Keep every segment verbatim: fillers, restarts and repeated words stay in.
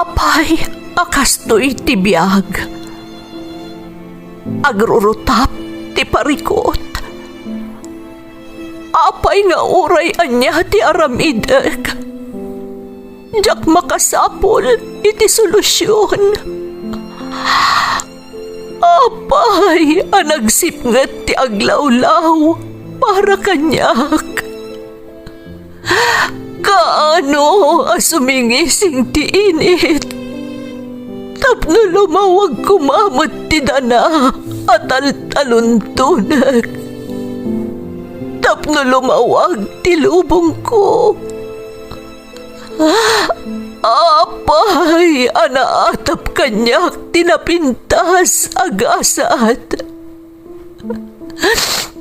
Apay a kastoy ti biag? Agrurutap ti parikut. Apay nga uray ania ti aramidek, diak makasapul iti solusion. Apay a nagsipnget ti aglawlaw para kaniak? Kaano a sumingising ti init tapno lumawag koma met ti dana a taltaluntonek, tapno lumawag ti lubongko? Apay a naatap kaniak ti napintas a gasat?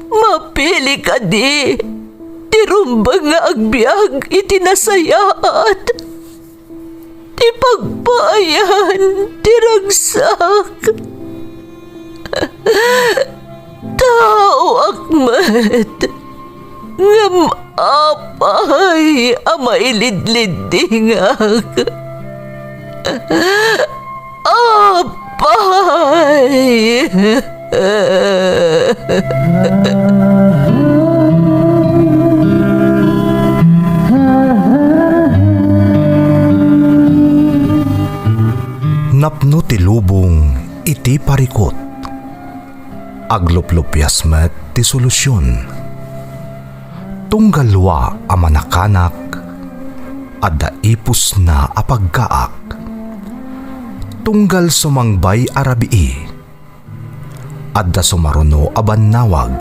Mapili kadi ti rumbeng nga agbiag iti nasayaat, ti pagpaayan ti ragsak? Taoak met, ngem apay a mailidliddingak? Apay! Napno ti lubong iti parikut. Agluplupias met ti solusion. Tunggal lua a manakanak, adda ipusna a paggaak. Tunggal sumangbay a rabii, adda sumaruno a bannawag.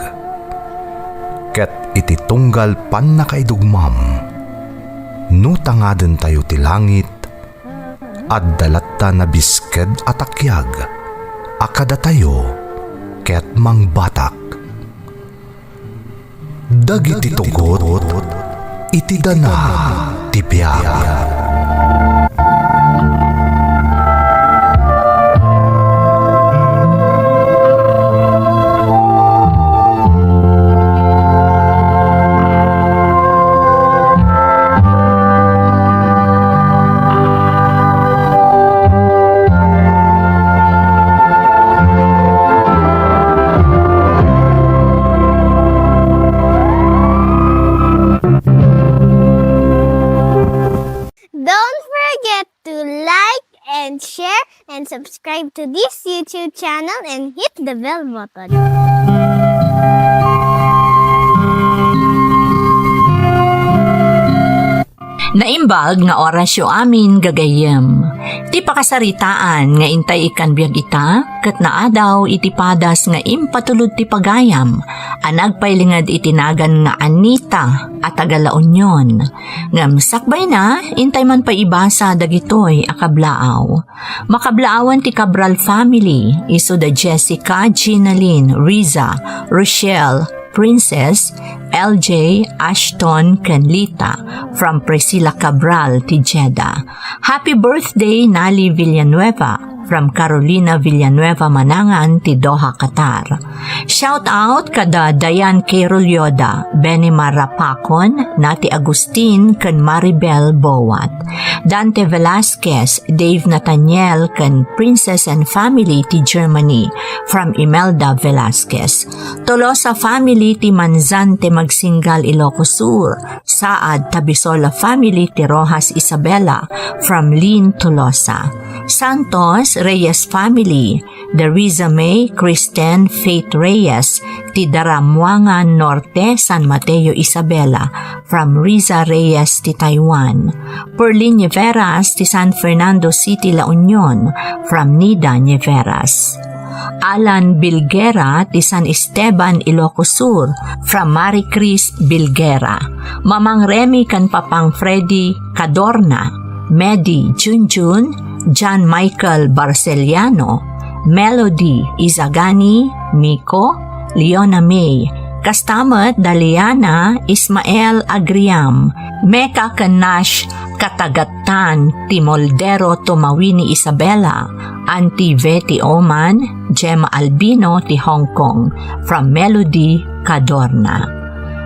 Ket iti tunggal pannakaidugmam, no tangadentayo ti langit, adda latta nabisked a takiag a kadatayo ket mangbatak. Dagiti tugot iti dana ti biag. Don't forget to like and share and subscribe to this YouTube channel and hit the bell button. Naimbag nga orasyo amin, gagayyem. Ti pakasaritaan nga intay ikkan biag ita, ket naadaw iti padas nga impatulod ti pagayam a nagpailinged iti nagan nga Anita a taga La Union. Ngem sakbayna, intay man pay ibasa dagitoy a kablaaw. Makablaawan ti Cabral family, isu da Jessica, Ginalyn, Riza, Rochelle, Princess, L J, Ashton, ken Lita, from Priscilla Cabral ti Jeddah. Happy birthday, Nali Villanueva, from Carolina Villanueva Manangan ti Doha, Qatar. Shout out kada Diane Carol Yoda, Benny Marapakon, Nati Agustin, ken Maribel Bowat. Dante Velasquez, Dave Nathaniel, ken Princess and family ti Germany, from Imelda Velasquez. Tolosa family ti Manzante Magsinggal, Ilocos Sur, saad Tabisola family ti Rojas Isabela, from Lynn Tolosa. Santos Reyes family, Deriza May, Kristen, Faith Reyes, ti Daramuangan Norte, San Mateo Isabela, from Riza Reyes ti Taiwan. Perlin Nieveras ti San Fernando City, La Union, from Nida Nieveras. Alan Bilguera ti San Esteban, Ilocos Sur, from Marie Chris Bilguera. Mamang Remy ken Papang Freddy Cadorna, Medi Junjun, John Michael Barceliano, Melody Izagani, Miko, Leona May, kasta met da Liana Ismael Agriam, Mecca ken Nash Katagattan ti Moldero Tumawini Isabela, Auntie Vetty Oman, Gemma Albino ti Hong Kong, from Melody Cadorna.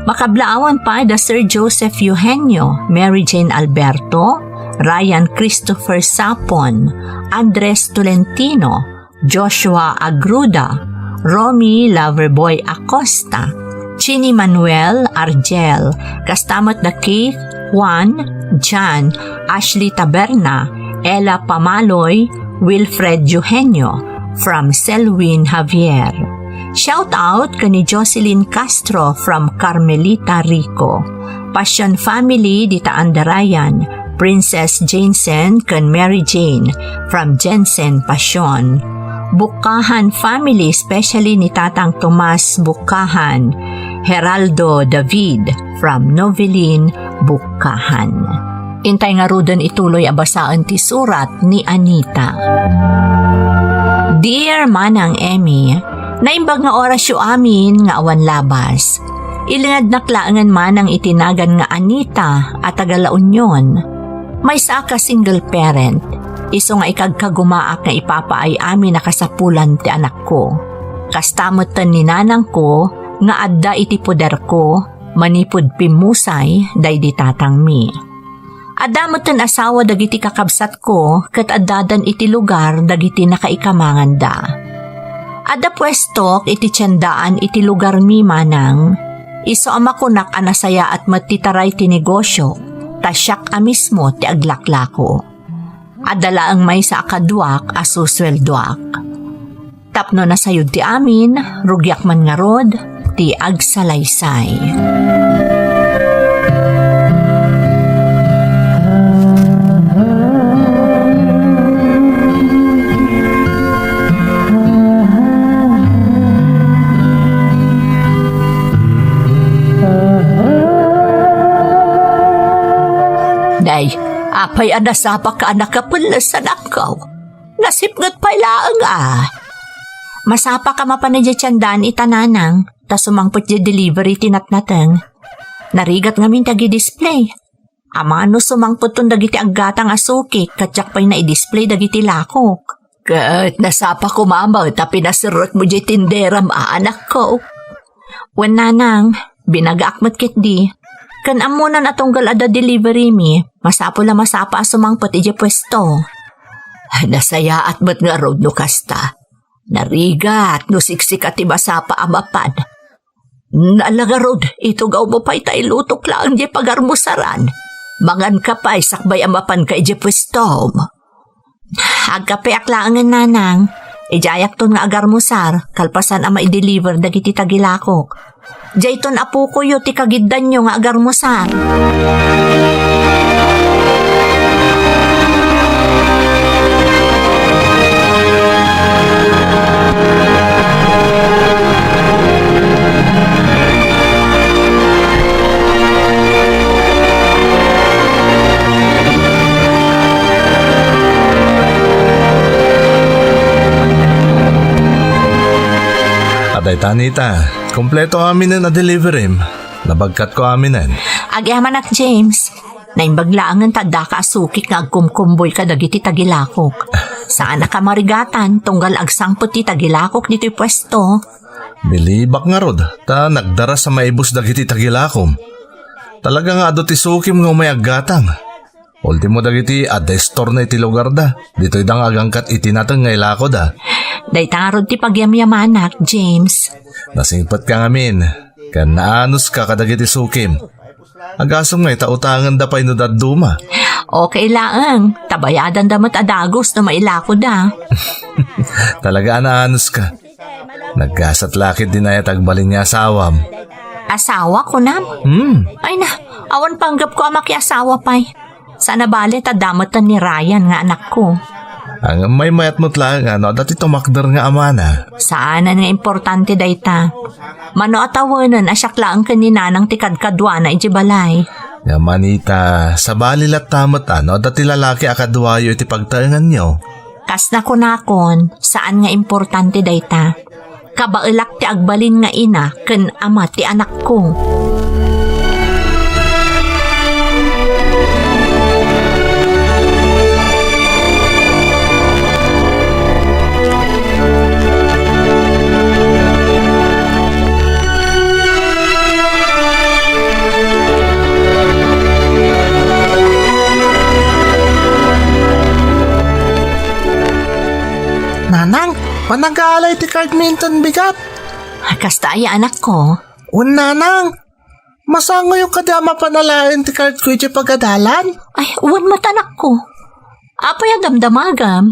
Makablaawan pay da Sir Joseph Eugenio, Mary Jane Alberto, Ryan Christopher Sapon, Andres Tolentino, Joshua Agruda, Romy Loverboy Acosta, Chini Manuel Argel, kasta met da Keith, Juan, John, Ashley Taberna, Ella Pamaloy, Wilfred Eugenio, from Selwyn Javier. Shout out ken ni Jocelyn Castro from Carmelita Rico. Passion family dita Andarayan, Princess Jensen ken Mary Jane from Jensen Passion. Bukkahan family, especially ni Tatang Tomas Bukkahan, Heraldo David from Novelin Bukkahan. Intay ngaruden ituloy a basaen ti surat ni Anita. Dear Manang Emmy, naimbag nga orasyo amin nga awan labas. Ilngednak laengen manang iti nagan nga Anita a taga La Union. Maysa a single parent, isu nga ikagkagumaak nga ipapaay amin a kasapulan ti anakko. Kasta metten ni nanangko nga adda iti poderko manipud pimmusay daydi tatangmi. Adda metten asawa dagiti kakabsatko ket addadan iti lugar dagiti nakaikamanganda. Adda puestok iti tiendaan iti lugarmi manang, isu a makunak a nasayaat met ti taray ti negosio, ta siak a mismo ti aglaklako. Adda laeng maysa a kaduak a susueldoak. Tapno nasayod ti amin, rugiak man ngarud ti agsalaysay. Day, apay a nasapaka a nakapelles a nakkaw? Nasipnget pay laeng a. Masapaka mapan idiay tiendaan ita nanang, ta sumangpet idiay delivery ti natnateng. Narigat ngamin ti agidisplay. Amano sumangpeton dagiti aggatang a sukik ket diak pay naidisplay dagiti lakok. Ket nasapa koma met ta pinaserrekmo diay tinderam a, anakko. Wen nanang, binagaak met ketdi. Ken ammonan a tunggal adda deliverymi, masapul a masapa a sumangpet idiay puesto. Nasayaat met ngarud no kasta. Narigat no siksika ti masapa a mapan. Ala ngarud, itugawmo pay ta ilutok laeng diay pagarmusaran. Manganka pay sakbay a mapanka idiay puestom. Agkapeak laengen, nanang. Idiayakton nga agarmusar, kalpasan a maideliver dagiti tagilakok. Diayton a pukoyo ti kagiddanyo nga agarmusar. Adayta, Anita, kompleto aminen a deliverim. Nabagkatko aminen. Agyamanak, James. Naimbag laengen ta addaka a sukik nga agkumkumboy kadagiti tagilakok. Saanaka marigatan tunggal agsangpet ti tagilakok ditoy puesto. Bilibak ngarud, ta nagdaras a maibus dagiti tagilakom. Talaga nga adu ti sukim nga umay aggatang. Ultimo dagiti adda istorna iti lugarda. Ditoyda nga agangkat iti nateng nga ilakoda. Dayta ngarud ti pagyamyamanak, James. Nasingpetka ngamin, ken naanuska kadagiti sukim. Agasem nga ita utangenda pay no dadduma. Okay laeng, ta bayadanda met a dagus no mailakoda. Talaga a naanuska. Naggasat la ketdi aya ti agbalin nga asawam. Asawa, kunam? Hmm. Ay na, awan panggepko a makiasawa pay. Saan a bale ta adda metten ni Ryan nga anakko. Ngem maymayat met laeng a no adda ti tumakder nga amana. Saanen nga importante dayta. Mano a tawenen a siak laeng ken ni nanang ti kadkaduana idiay balay. Ngem Anita, sabali latta met a no adda ti lalaki a kaduayo iti pagtaenganyo. Kas nakunakon, saan nga importante dayta. Kabaelak ti agbalin nga ina ken ama ti anakko. Panagaalay ti card mi inton bigat. Kasta aya, anakko. Wen, nanang, masangoyo kadi a mapan alaen ti card ko idiay pagadalan? Ay, wen met, anakko. Apay a damdamagam?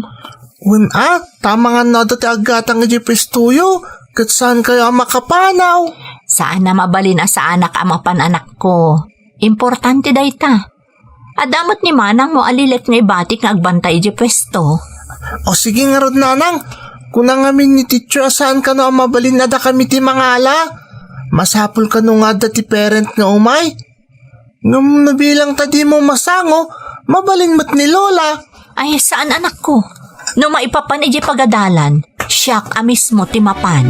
Wen a, ta amangan no adda ti aggatang idiay puestoyo, ket saankayo a makapanaw. Saan a mabalin a saanak a mapan, anakko. Importante dayta. Adda met ni manangmo a lilet nga ibatik nga agbantay idiay puesto. O sige ngarud, nanang, kuna ngamin ni teacher a saan kano a mabalin a dakami ti mangala. Masapul kano nga adda ti parent nga umay. Ngem no bilang ta dimo masango, mabalin met ni Lola. Ay, saan, anakko. No maipapan idiay pagadalan, siak a mismo ti mapan.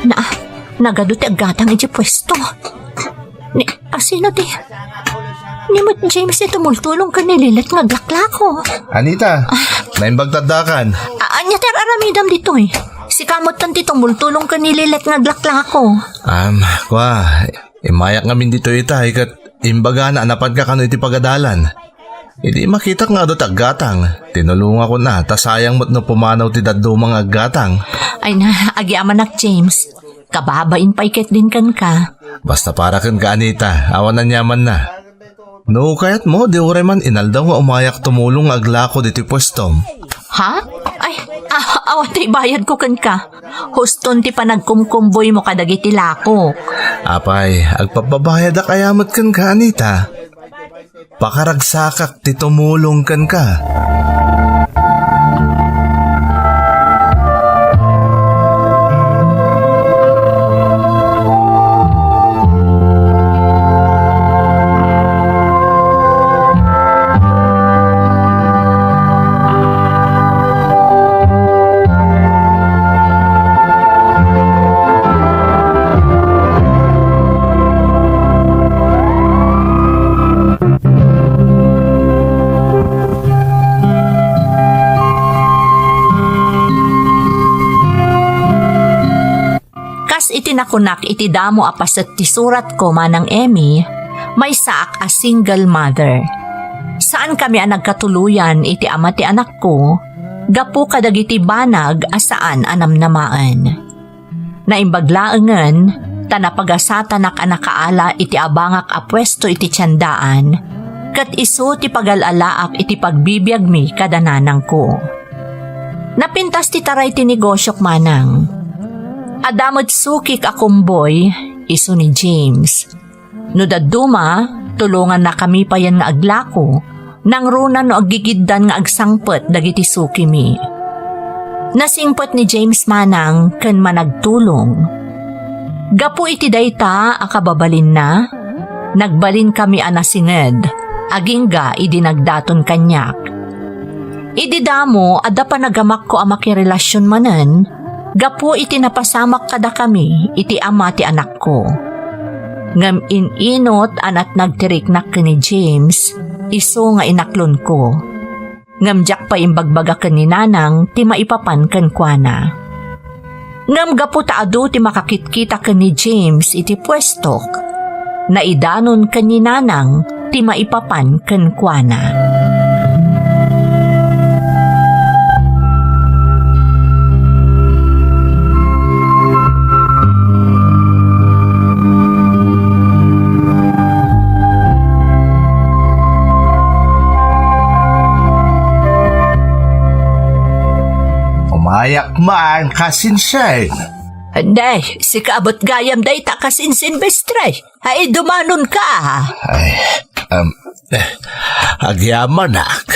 Na, nagadu ti aggatang idiay puesto. Ni, asino ti, ni met James ti tumultulong ken ni lilet nga aglaklako. Anita, naimbag ta addakan. A-, ania ti ar-aramidam ditoy? Sika met ti tumultulong ken ni lilet nga aglaklako. Am, kua, immayak ngamin ditoy itay ket imbagana a napanka kano iti pagadalan. Idi makitak nga adu ti aggatang, tinulongakon a ta sayang met no pumanaw ti dadduma nga aggatang. Ay na, agyamanak, James. Kababain pay ketdin kenka. Basta para kenka, Anita, awan aniamanna. No kayatmo, di uray man inaldaw nga umayak tumulong nga aglako ditoy puestom. Ha? Ay, a-, awan ti ibayadko kenka. Huston ti panagkumkumboymo kadagiti lakok. Apay, agpababayadak aya met kenka, Anita. Pakaragsakak ti tumulong kenka. Kas iti nakunak iti damo a paset ti suratko, Manang Emmy, maysaak a single mother. Saankami a nagkatuloyan iti ama ti anakko gapu kadagiti banag a saan a namnamaen. Naimbag laengen ta napagasatanak a nakaala iti abangak a puesto iti tiendaan, ket isu ti pagal-alaak iti pagbibiagmi kada nanangko. Napintas ti taray ti negosiok, Manang. Adda met sukik a kumboy, isu ni James. No dadduma, tulongannakami payen nga aglako, nangruna no aggigiddan nga agsangpet dagiti sukimi. Nasingpet ni James, Manang, ken managtulong. Gapu iti dayta a kababalinna, nagbalinkami a nasinged, agingga idi nagdaton kaniak. Idi damo, adda panagamakko a makirelasion manen gapu iti napasamak kadakami iti ama ti anakko. Ngem in-inut a natnag ti riknak ken ni James, isu nga inaklonko. Ngem diak pay imbagbaga ken ni Nanang ti maipapan kenkuana. Ngem gapu ta adu ti makakitkita ken ni James iti puestok, naidanon ken ni Nanang ti maipapan kenkuana. Umayak man, kasinsen. Nay, sika met gayam dayta, kasinsen, bestre. Ay, dumanonka. Ay, um, eh, agyamanak.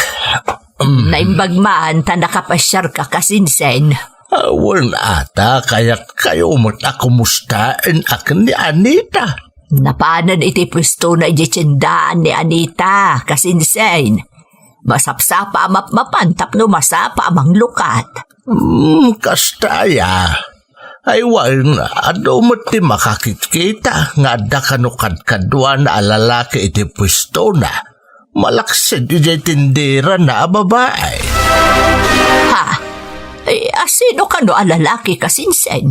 Um, naimbag man ta nakapasiarka, kasinsen. Awan ata, kayatkayo met a kumustaen a ken ni Anita. Napanen iti puestona idiay tiendaan ni Anita, kasinsen. Masapsapa a mapmapan tapno masapa a manglukat. Hmm, kasta aya. Ay wen, adu met ti makakitkita nga adda kano kadkaduana a lalaki iti puestona, malaksid idiay tinderana a babai. Ha? Ay, asino kano a lalaki, kasinsen?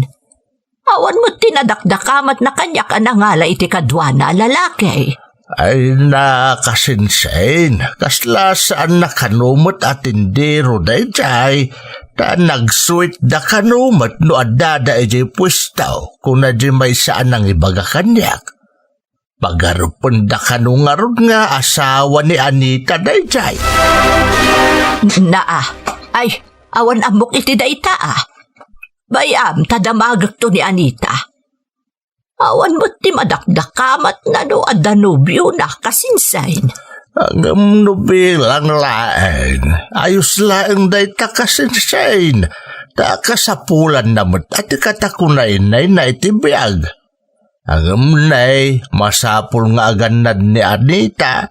Awan met ti nadakdakamatna kaniak a nangala iti kaduana a lalaki. Ay, nakasinsen, kasla saanna kano met a tindero daydiay, ta nagsuitda kano met no addada idiay puesto, kuna di maysa a nangibaga kaniak. Pagarupenda kano ngarud nga asawa ni Anita daydiay. Naa, ay, awan ammok iti dayta, a. Bay-am ta damagekto ni Anita. Awan met ti madakdakamatna no adda nobiona, kasinsen. Ngem no bilang laeng, ayos laeng dayta, kasinsen. Ta kasapulanna met a ti katakunaynayna iti biag. Ngem nay, masapul nga agannad ni Anita,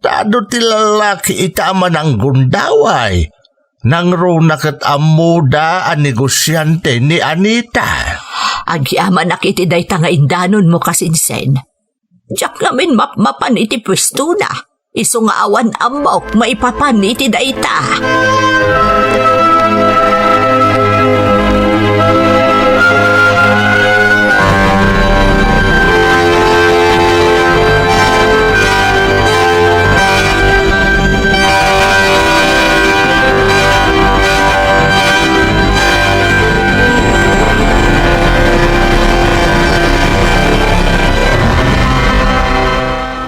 ta adu ti lalaki ita a mananggundaway. Nangruna ket ammoda a negosiante ni Anita. Agyamanak iti dayta nga indanonmo, kasinsen. Diak ngamin mapmapan iti puestona. Isu nga awan ammok maipapan iti dayta.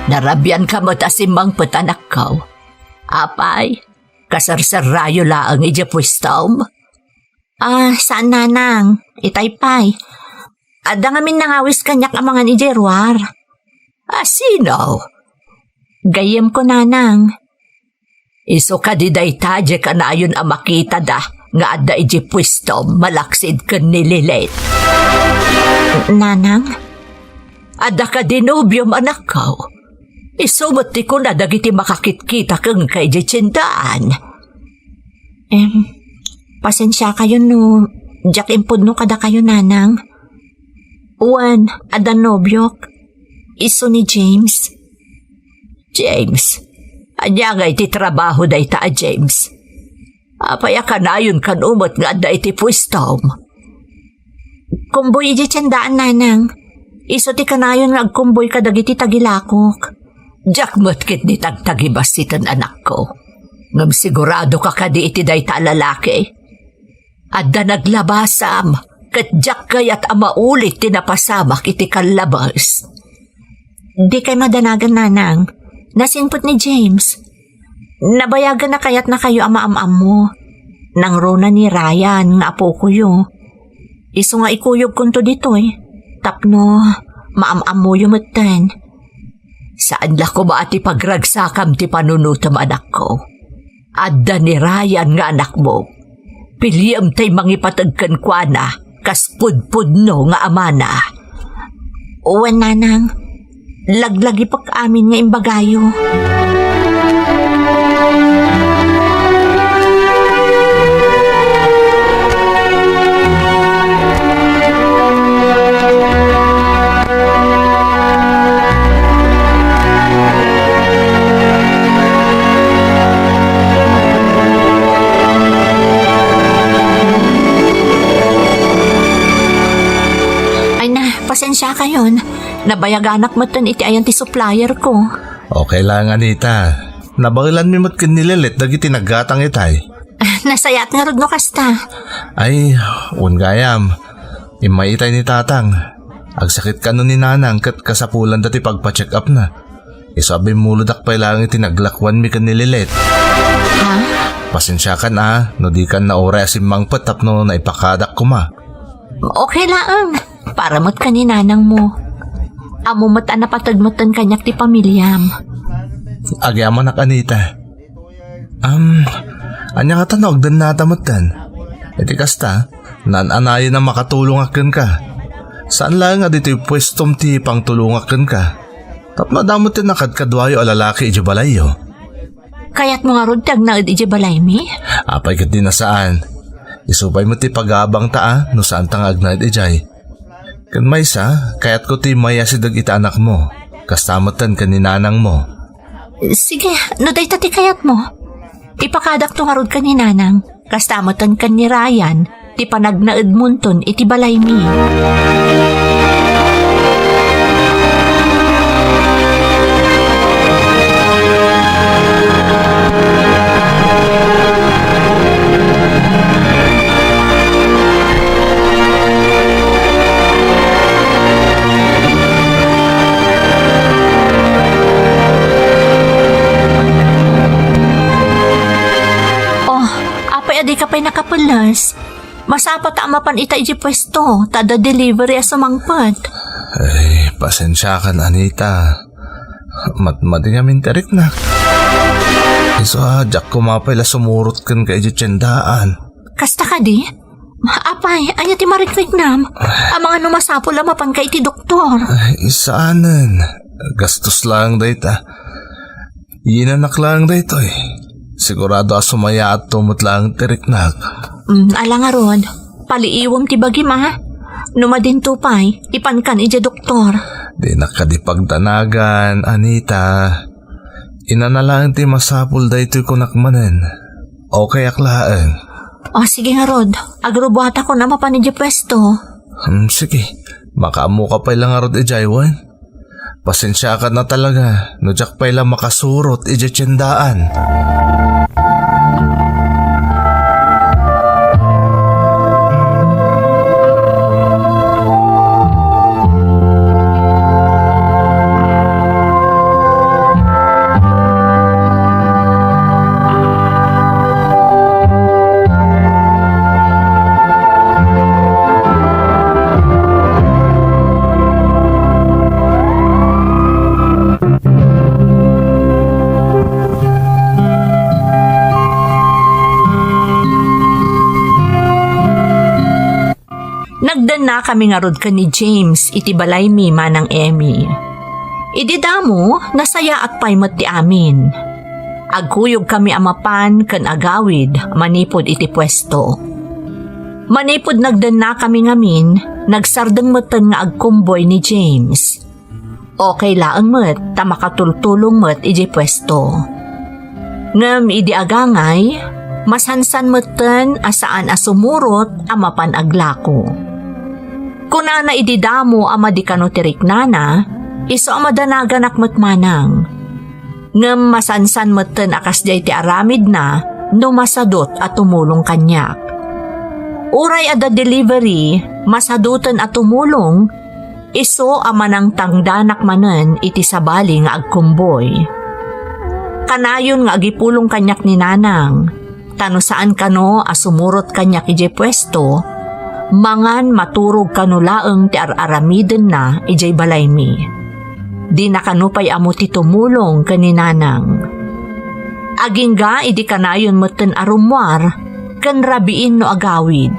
Narabian ka met a simmangpet, anakko. Apay, kaserserrayo laeng idiay puestom? Ah, saan, nanang. Itay pay. Adda ngamin nangawis kaniak a mangan idiay ruar. A sino? Gayyemko, nanang. Isu kadi dayta diay kanayon a makitada nga adda idiay puestom malaksid ken ni Lilet? Nanang? Adda kadi nobiom, anakko? Isu met ti kuna dagiti makakitkita kenka idiay tiendaan. Em, pasensiakayo no diak impudno kadakayo, nanang. Wen, adda nobiok. Isu ni James. James? Ania ngay ti trabaho dayta a James? Apay a kanayon kano met nga adda iti puestom? Kumboy idiay tiendaan, nanang. Isu ti kanayon nga agkumboy kadagiti tagilakok. Diak met ketdi tagtagibassiten, anakko. Ngem sigurado ka kadi iti dayta a lalaki? Adda naglabasam, ket diak kayat a maulit ti napasamak iti kallabes. Dikay madanagan, nanang. Nasingpet ni James. Nabayagan a kayatnakayo a maam-ammo. Nangruna ni Ryan nga apokoyo. Isu nga ikuyogkonto ditoy tapno maam-ammoyo metten. Saan la koma a ti pagragsakam ti panunotem, anakko. Adda ni Ryan nga anakmo. Piliem tay mangipateg kenkuana kas pudpudno nga amana. Wen, nanang, laglagipek amin nga imbagayo. Ay na, pasensiakayon. Nabayaganak metten iti ayan ti supplier ko. Okay lang, Anita. Nabaelanmi met ken ni Lilet dagiti naggatang itay. Nasayaat ngarud no kasta. Ay, wen gayam. Immay itay ni Tatang. Agsakit kano ni Nanang ket kasapulanda ti pagpa-check-upna. Isu a bimmulodak pay laeng iti naglakuanmi ken ni Lilet. Ha? Pasensiakan a, no dikan nauray a simmangpet tapno naipakadak koma. Okay laeng. Para met ken ni nanangmo. Ammo met a napateg metten kaniak ti pamiliam. Agyamanak, Anita. Am, ania ngata no agdennata metten? Iti kasta, naan-anayen a makatulongak kenka. Saan laeng a ditoy puestom ti pangtulongak kenka. Tapno adda met ti nakadkaduayo a lalaki idiay balayyo. Kayatmo ngarud ti agnaed idiay balaymi? Apay ket di nasaan. Isu pay met ti pagabangta a no saanta nga agnaed idiay. Ken maysa, kayatko ti maiyasideg iti anakmo. Kasta metten ken ni nanangmo. Sige, no dayta ti kayatmo, ipakadakto ngarud ken ni nanang. Kasta metten ken ni Ryan ti panagnaedmonton iti balaymi. Oh, apay a dika pay nakapeles? Masapul ta a mapan ita idiay puesto, ta adda delivery a sumangpet. Ay, pasensiakan, Anita. Matmadi ngamin ti riknak. Isu a, diak koma pay la sumurot kenka idiay tiendaan. Kasta kadi? Apay, ania ti mariknam? Amangan no masapul a mapanka iti doktor. Ay, saanen. Gastos laeng dayta. Inanak laeng daytoy. Sigurado a sumayaatto met laeng ti riknak. Mm, ala ngarud, paliiwem ti bagim a. No madinto pay, ipankan idiay doktor. Dinak kadi pagdanagan, Anita. Inana laeng ti masapul daytoy kunak manen. Okay ak laeng. O, sige ngarud. Agrubuatakon a mapan idiay puesto. Hmm, sige. Makaammoka pay la ngarud idiay wen. Pasensiakan a talaga no diak pay la makasurot idiay tiendaan. Nagdennakami ngarud ken ni James iti balaymi, Manang Emmy. Idi damo, nasayaat pay met ti amin. Agkuyogkami a mapan ken agawid manipud iti puesto. Manipud nagdennakami ngamin, nagsardeng metten nga agkumboy ni James. Okay laeng met ta makatultulong met idiay puesto. Ngem idi agangay, masansan metten a saan a sumurot a mapan aglako. Kunana idi damo a madi kano ti riknana, isu a madanaganak met manang. Ngem masansan metten a kasdiay ti aramidna no masadut a tumulong kaniak. Uray adda delivery, masaduten a tumulong, isu a manangtangdanak manen iti sabali nga agkumboy. Kanayon nga agipulong kaniak ni Nanang, ta no saan kano a sumurot kaniak idiay puesto, mangan maturog kano laeng ti ar-aramidenna idiay balaymi. Dina kano pay ammo ti tumulong ken ni Nanang. Agingga idi kanayon metten a rummuar ken rabiin no agawid.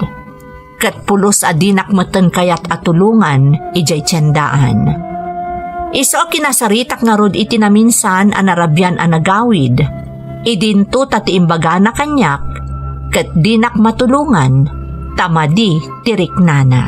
Ket pulos a dinak metten kayat a tulongan idiay tiendaan. Isu a kinasaritak ngarud iti naminsan a narabian a nagawid, idinto ta ti imbagana kaniak, ket dinak matulongan ta madi ti riknana.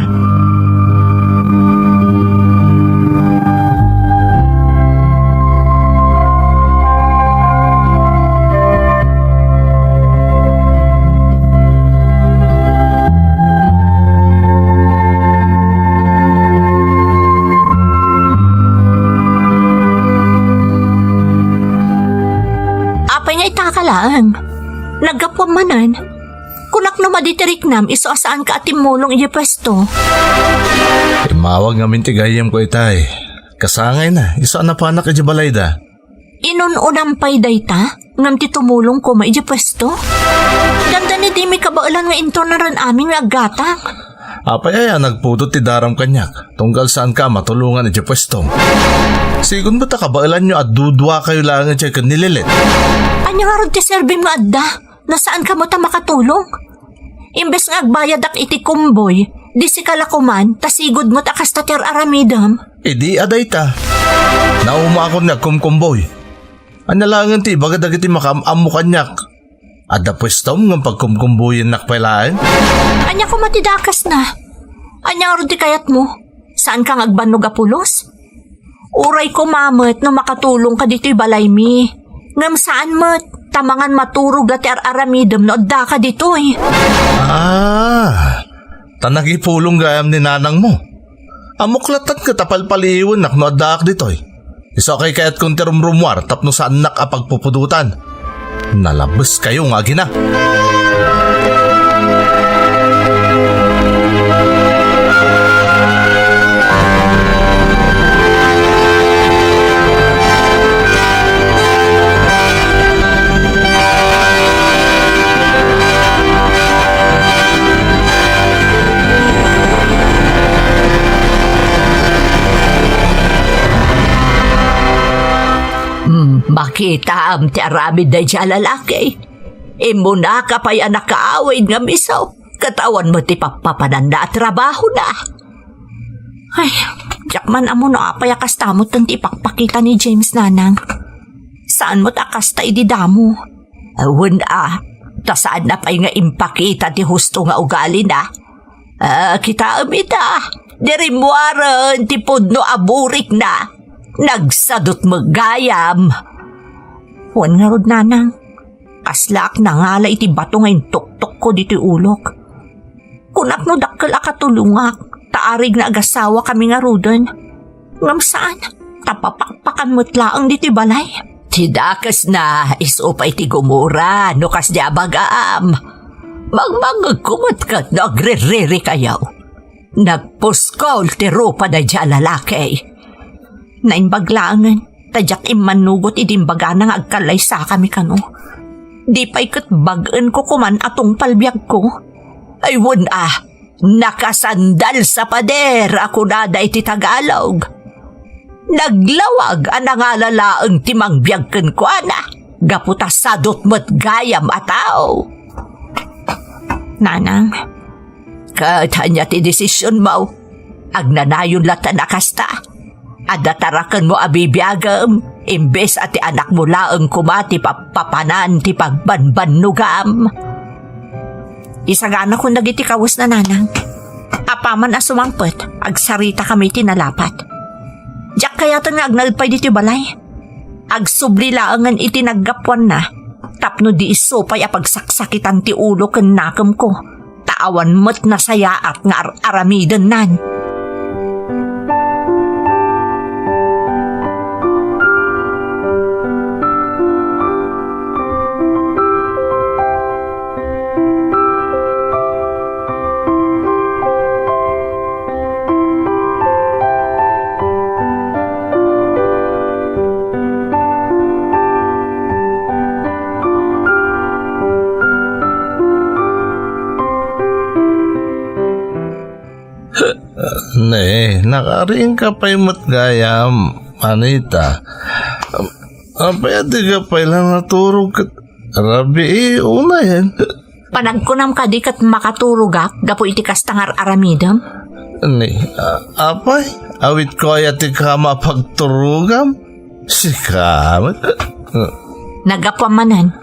Apay nga itaka laeng? Naggapuam manen? Kunak no madi ti riknam, isu a saanka a timmulong idiay puesto. Immawag ngamin ti gayyemko itay. Kasangayna, isu a napanak idiay balayda. Inun-unam pay dayta, ngem ti tumulong koma idiay puesto? Dandani dimi kabaelan nga inturnaran amin nga aggatang. Apay aya nagpudot ti daram kaniak, tunggal saanka a matulongan idiay puesto? Sigun met a kabaelanyo a duduakayo laeng idiay ken ni Lilet. Ania ngarud ti serbim nga adda? No saanka met a makatulong? Imbes nga agbayadak iti kumboy, di sika la koman, ta sigud met a kasta ti ar-aramidem. Idi a dayta, naumaakon nga agkumkumboy. Ania laengen ti ibaga dagiti makaam-ammo kaniak? Adda puestom ngem pagkumkumbuyennak pay laeng? Ania koma ti dakesna? Ania ngarud ti kayatmo? Saanka nga agbannog a pulos? Uray koma met no makatulongka ditoy balaymi. Ngem saan met, ta mangan maturog la ti ar-aramidem no addaka ditoy. Ah, ta nagipulong gayam ni nanangmo. Ammok latta ket a palpaliiwennak no addaak ditoy. Isu a kaykayatko ti rumrumuar tapno saannak a pagpupudotan. Nalabeskayo nga agina. Hmm, makitaam ti aramid daydiay a lalaki. Immunaka pay a nakaawid nga miso, ket awan met ti pappapananna a trabahona. Ay, diak man ammo no apay a kasta met ti ipakpakita ni James, nanang. Saan met a kasta idi damo. Wen a, ta saanna pay nga impakita ti husto nga ugalina. Ah, kitaem ita, di rimmuaren ti pudno a burikna. Nagsadut met gayam. Wen ngarud, nanang, kaslaak nangala iti bato nga intuktokko ditoy ulok. Kunak no dakkel a katulongak, ta arig nga agasawakami ngaruden. Ngem saan, ta papakpakan met laeng ditoy balay. Ti dakesna, isu pay ti gumura, no kasdi a bagam. Mangmangngegko met ket no agrirririkayo. Nagpuskol ti rupa daydiay a lalaki. Naimbag laengen, ta diak immannugot idi imbagana nga agkallaysakami kano. Di pay ket bag-enko koman a tungpal biagko. Ay, wen a, nakasandal sa pader a kunada iti Tagalog. Naglawag a nangala laeng ti mangbiag kenkuana, gapu ta sadut met gayam a tao. Nanang, ket ania ti desisionmo? Agnanayon latta a kasta. Adda tarakenmo a bibiagem, imbes a ti anakmo laeng koma ti pappapanan ti pagbanbannogam. Isaganakon dagiti kawesna, nanang. Apaman a sumangpet, agsaritakami iti nalapat. Diak kayaten nga agnaed pay ditoy balay. Agsubli laengen iti naggapuanna, tapno di isu pay a pagsaksakitan ti ulo ken nakemko, ta awan met nasayaat nga ar-aramidennan. Ne, nakariingka pay met gayam, Anita. Apay a dika pay la naturog ket rabii unayen? Panagkunam kadi ket makaturogak gapu iti kasta nga ar-aramidem? Ni, a-, apay, awitko aya ti kama a pagturogam? Sika met? Naggapuam manen.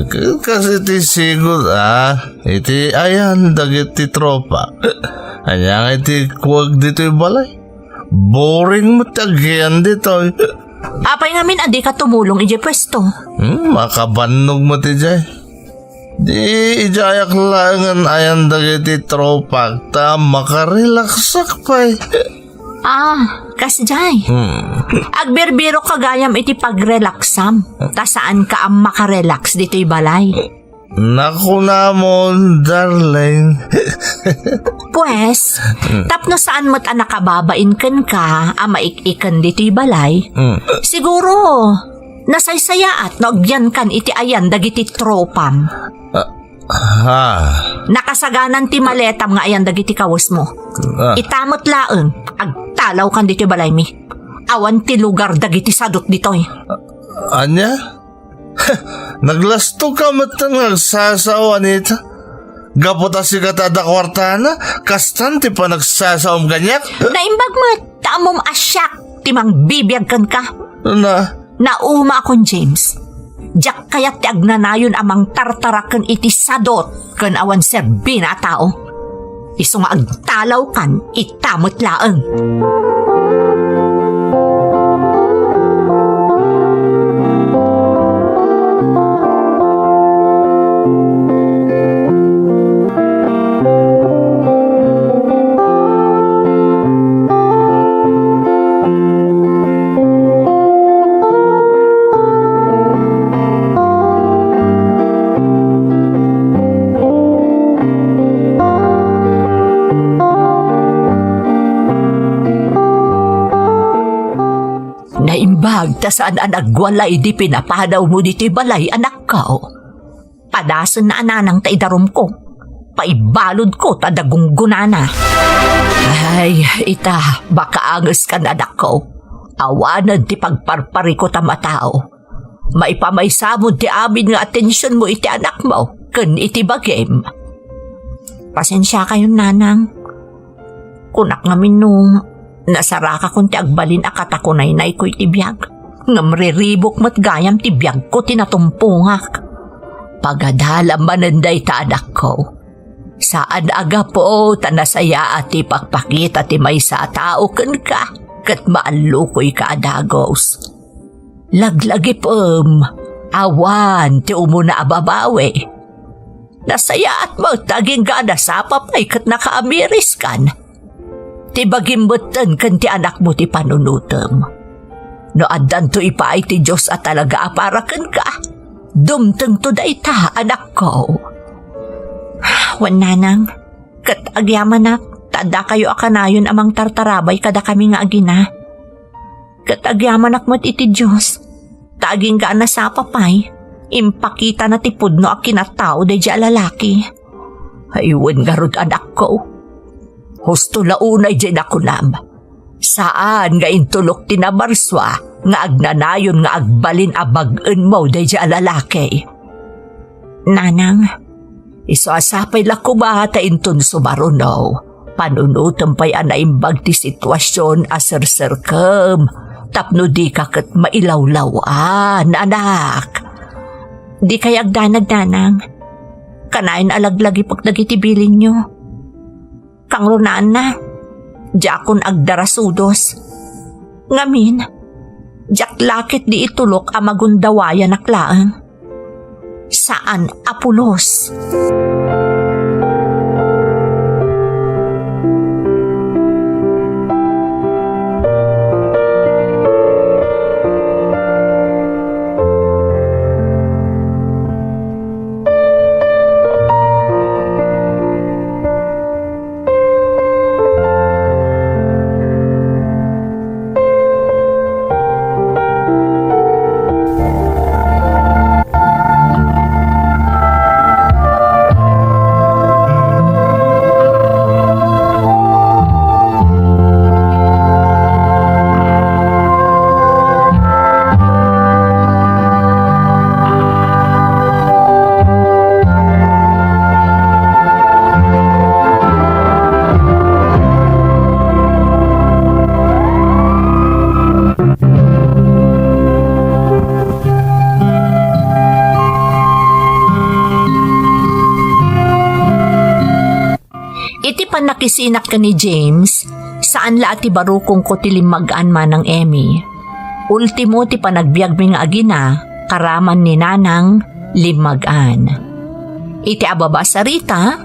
K-, kas iti sigud a, iti ayan dagiti tropa. Ania nga iti kuwag ditoy balay? Boring met ti agian ditoy. Apay ngamin a dika tumulong idiay puesto? Hmm, makabannog met idiay. Di idiayak laengen ayan dagiti tropak ta makarelaksak pay. Ah, kasdiay. Hmm. Agbirbirok ka gayam iti pagrelaksam, ta saanka a makarelax ditoy balay. Nakunamon, darling. Pues, tapno saan met a nakababain kenka a maik-iken ditoy balay, Mm. siguro, nasaysayaat no agyankan iti ayan dagiti tropam. Ah, ha. Nakasaganan ti maletam nga ayan dagiti kawesmo. Ah. Ita met laeng, agtalawkan ditoy balaymi. Awan ti lugar dagiti sadut ditoy. Ania? Naglastog ka metten nga agsasao, Anita. Gapu ta sika ti adda kuartana, kastan ti panagsasaom kaniak? Naimbag met, ta ammom a siak ti mangbibiag kenka. Na? Naumakon, James. Diak kayat ti agnanayon a mangtartaraken iti sadot ken awan serbina a tao. Isu nga agtalawkan ita met laeng. Naimbag ta saan a nagwalay di pinapadawmo ditoy balay, anakko. Padasenna a nanang ta idarumko. Paibaludko ta dagunggunana. Ay, ita, makaangeskan, anakko. Awanen ti pagparparikut a matao. Maipamaysamon ti amin nga atensionmo iti anakmo ken iti bagim. Pasensiakayon, nanang. Kunak ngamin no nasarakakon ti agbalin a katakunaynayko iti biag. Ngem riribuk met gayam ti biagko ti natumpongak. Pagadalam manen dayta, anakko. Saan a gapu ta nasayaat ti pakpakita ti maysa a tao kenka ket maallukoyka a dagus. Laglagipem, awan ti umuna a babawi. Nasayaat met ta agingga a nasapa pay ket nakaamiriskan. Ti bagim metten ken ti anakmo ti panunotem. No addanto ipaay ti Dios a talaga a para kenka, dumtengto dayta, anakko. Wen, nanang, ket agyamanak ta addakayo a kanayon a mangtartarabay kadakami nga agina. Ket agyamanak met iti Dios, ta agingga a nasapa pay, impakitana ti pudno a kinatao daydiay a lalaki. Ay, wen ngarud, anakko. Husto la unay diay nakunam. Saan nga intulok ti namarsua nga agnanayon nga agbalin a bag-enmo daydiay a lalaki. Nanang, isu a sapay la koma ta inton sumaruno, panunotem pay a naimbag ti situasion a serserkem tapno dika ket mailawlaw-an, anak. Dikay agdanag, nanang. Kanayon a laglagipek dagiti bilinyo. Kangrunaanna, diakon agdarasudos. Ngamin, diak la ketdi itulok a magundawayanak laeng. Saan a pulos. Iti pannakisinak ken ni James, saan la a ti barukongko ti limmag-an, Manang Emmy. Ultimo ti panagbiagmi nga agina, karaman ni Nanang, limmag-an. Iti ababa a sarita,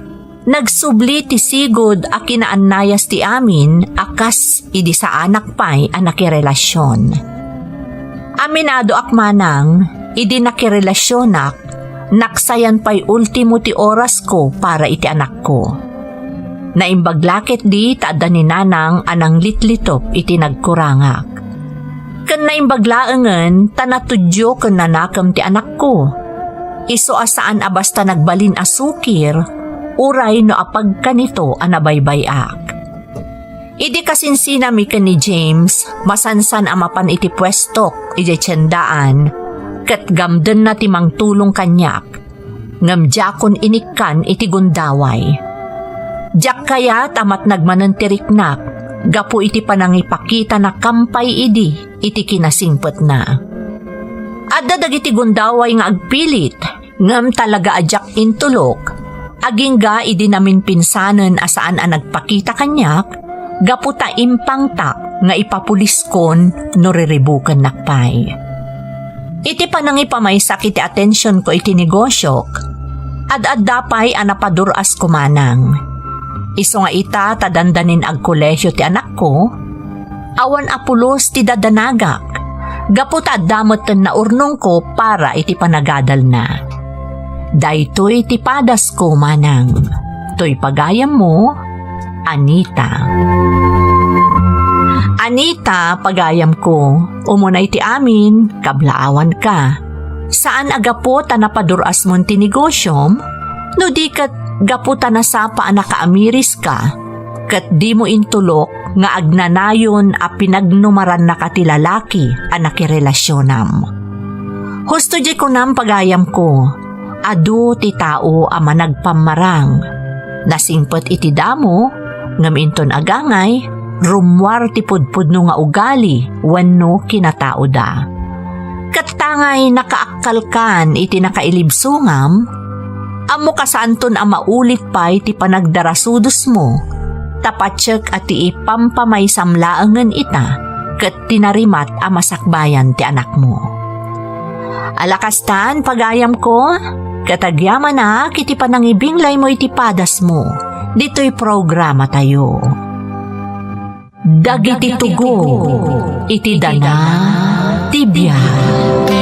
nagsubli ti sigud a kinaannayas ti amin a kas idi saanak pay a nakirelasion. Aminadoak, Manang, idi nakirelasionak, naksayan pay ultimo ti orasko para iti anakko. Naimbag la ketdi ta adda ni Nanang a nanglitlitop iti nagkurangak. Ken naimbag laengen ta natudyo ken nanakem ti anakko. Isu a saan a basta nagbalin a sukir, uray no apagkanito a nabaybay-ak. Idi kasinsinami ken ni James, masansan a mapan iti puestok idiay tiendaan, ket gamdenna ti mangtulong kaniak, ngem diakon inikkan iti gundaway. Diak kayat a matnag manen ti riknak gapu iti panangipakitana kampay idi iti kinasingpetna. Adda dagiti gundaway nga agpilit, ngem talaga a diak intulok, agingga idi naminpinsanen a saan a nagpakita kaniak, gapu ta impangtak nga ipapuliskon no riribukennak pay. Iti panangipamaysak iti atensionko iti negosiok, ad-adda pay a napadur-as ko manang. Isu nga ita ta dandanin agkolehio ti anakko, awan a pulos ti dadanagak, gapu ta adda metten naurnongko para iti panagadalna. Daytoy ti padasko manang. Toy pagayammo, Anita. Anita, pagayamko, umunay ti amin, kablaawanka. Saan a gapu ta napadur-asmon ti negosiom, no di ket gapu ta nasapa a nakaamiriska, ket dimo intulok nga agnanayon a pinagnumarannaka ti lalaki a nakirelasionam. Husto diay kunam, pagayamko, adu ti tao a managpammarang. Nasingpet iti damo, ngem inton agangay, rummuar ti pudpudno nga ugali wenno kinataoda. Ket tangay nakaakkalkan iti nakailibsongam, ammo kasaanton a maulit pay ti panagdarasudosmo, ta patiek a ti ipampamaysam laengen ita ket ti narimat a masakbayan ti anakmo. Ala kastan, pagayamko, ket agyamanak iti panangibinglaymo iti padasmo ditoy programatayo. Dagiti tugo iti dana ti biag.